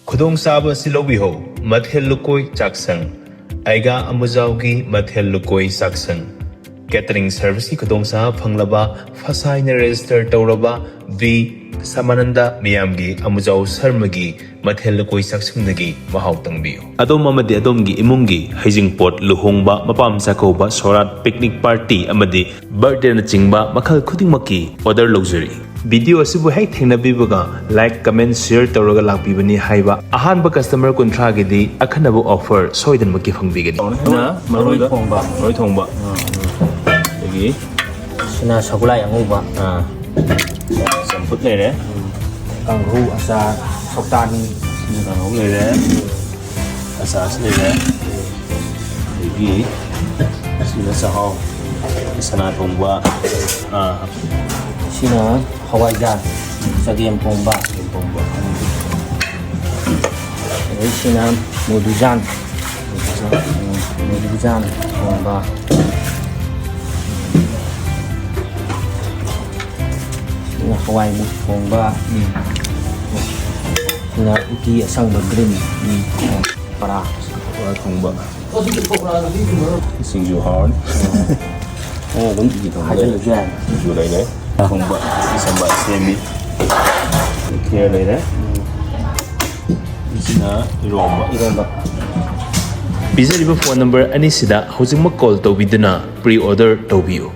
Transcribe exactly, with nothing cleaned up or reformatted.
ꯈꯨꯗꯣꯡꯆꯥꯕ ꯑꯁꯤ ꯂꯧꯕꯤꯍꯧ꯫ ꯃꯊꯦꯜ ꯂꯨꯀꯣꯏ ꯆꯥꯛꯁꯪ, ꯑꯩꯒꯥ ꯑꯃꯨꯖꯥꯎꯒꯤ ꯃꯊꯦꯜ ꯂꯨꯀꯣꯏ ꯆꯥꯛꯁꯪ꯫ ꯀꯦꯇꯔꯤꯡ ꯁꯔꯚꯤꯁꯀꯤ ꯈꯨꯗꯣꯡꯆꯥꯕ ꯐꯪꯂꯕ, ꯐꯁꯥꯏꯅ ꯔꯦꯖꯤꯁꯇꯔ ꯇꯧꯔꯕ ꯕꯤ ꯁꯃꯥꯅꯟꯗ ꯃꯤꯌꯥꯝꯒꯤ ꯑꯃꯨꯖꯥꯎ ꯁꯔꯃꯒꯤ ꯃꯊꯦꯜ ꯂꯨꯀꯣꯏ ꯆꯥꯛꯁꯪꯗꯒꯤ ꯃꯍꯥꯎ ꯇꯪꯕꯤꯌꯨ꯫ ꯑꯗꯣꯝ ꯑꯃꯗꯤ ꯑꯗꯣꯝꯒꯤ ꯏꯃꯨꯡꯒꯤ ꯍꯩꯖꯤꯡꯄꯣꯠ, ꯂꯨꯍꯣꯡꯕ, ꯃꯄꯥꯝ ꯆꯥꯛꯀꯧꯕ, ꯁꯣꯔꯥꯠ, ꯄꯤꯛꯅꯤꯛ ꯄꯥꯔꯇꯤ ꯑꯃꯗꯤ ꯕꯥꯔꯊꯗꯦꯅꯆꯤꯡꯕ ꯃꯈꯜ ꯈꯨꯗꯤꯡꯃꯛꯀꯤ ꯑꯣꯔꯗꯔ ꯂꯧꯖꯔꯤ꯫ ꯚꯤꯗꯤꯑꯣ ꯑꯁꯤꯕꯨ ꯍꯦꯛ ꯊꯦꯡꯅꯕꯤꯕꯒ ꯂꯥꯏꯛ, ꯀꯃꯦꯟ, ꯁꯤꯌꯔ ꯇꯧꯔꯒ ꯂꯥꯛꯄꯤꯕꯅꯤ ꯍꯥꯏꯕ ꯑꯍꯥꯟꯕ ꯀꯁꯇꯃꯔ ꯀꯨꯟꯊ꯭ꯔꯥꯒꯤꯗꯤ ꯑꯈꯟꯅꯕ ꯑꯣꯐꯔ ꯁꯣꯏꯗꯅꯃꯛꯀꯤ ꯐꯪꯕꯤꯒꯅꯤ꯫ ꯁꯤꯅ ꯃꯔꯣꯏ ꯃꯔꯣꯏꯗ ꯊꯣꯡꯕ꯫ ꯃꯔꯣꯏ ꯊꯣꯡꯕ꯫ ꯑꯗꯒꯤ ꯁꯤꯅ ꯁꯒꯣꯜꯍꯋꯥꯏ ꯑꯉꯧꯕ꯫ ꯑꯥ꯫ ꯆꯝꯐꯨꯠ ꯂꯩꯔꯦ꯫ ꯀꯥꯡꯍꯧ, ꯑꯆꯥꯔ, ꯁꯧꯇꯥꯅꯤ꯫ ꯁꯤꯅ ꯀꯥꯡꯍꯧ ꯂꯩꯔꯦ꯫ ꯑꯆꯥꯔꯁꯨ ꯂꯩꯔꯦ꯫ ꯑꯗꯒꯤ ꯁꯤꯅ ꯆꯥꯛꯍꯥꯎ, ꯁꯅꯥ ꯊꯣꯡꯕ꯫ ꯑꯥ꯫ ꯁꯤꯅ ꯍꯋꯥꯏꯖꯥꯔ, ꯆꯒꯦꯝ ꯄꯣꯝꯕ꯫ ꯆꯒꯦꯝ ꯄꯣꯝꯕ꯫ ꯑꯗꯩ ꯁꯤꯅ ꯃꯨꯗꯨꯖꯥꯟ꯫ ꯃꯨꯗꯨꯖꯥꯟ ꯊꯣꯡꯕ꯫ ꯁꯤꯅ ꯍꯋꯥꯏ ꯃꯨꯛ ꯊꯣꯡꯕ꯫ ꯁꯤꯅ ꯎꯇꯤ ꯑꯁꯪꯕ ꯒ꯭ꯔꯤꯟ꯫ ꯄꯔꯥ꯫ ꯄꯀꯣꯔꯥ ꯊꯣꯡꯕ꯫ ꯁꯤꯡꯖꯨ ꯍꯥꯎꯔꯅꯤ꯫ ꯑꯣ, ꯑꯗꯨꯝ ꯍꯥꯏꯖꯤꯜꯂꯁꯨ ꯌꯥꯏ꯫ ꯁꯤꯡꯖꯨ ꯂꯩꯔꯦ꯫ ꯊꯣꯡꯕ, ꯁꯝꯕ ꯁꯦꯝꯃꯤ꯫ ꯈꯦꯔ ꯂꯩꯔꯦ꯫ ꯁꯤꯅ ꯏꯔꯣꯝꯕ꯫ ꯏꯔꯣꯝꯕ꯫ ꯄꯤꯖꯔꯤꯕ ꯐꯣꯟ ꯅꯝꯕꯔ ꯑꯅꯤꯁꯤꯗ ꯍꯧꯖꯤꯛꯃꯛ ꯀꯣꯜ ꯇꯧꯕꯤꯗꯨꯅ ꯄ꯭ꯔꯤ ꯑꯣꯔꯗꯔ ꯇꯧꯕꯤꯌꯨ꯫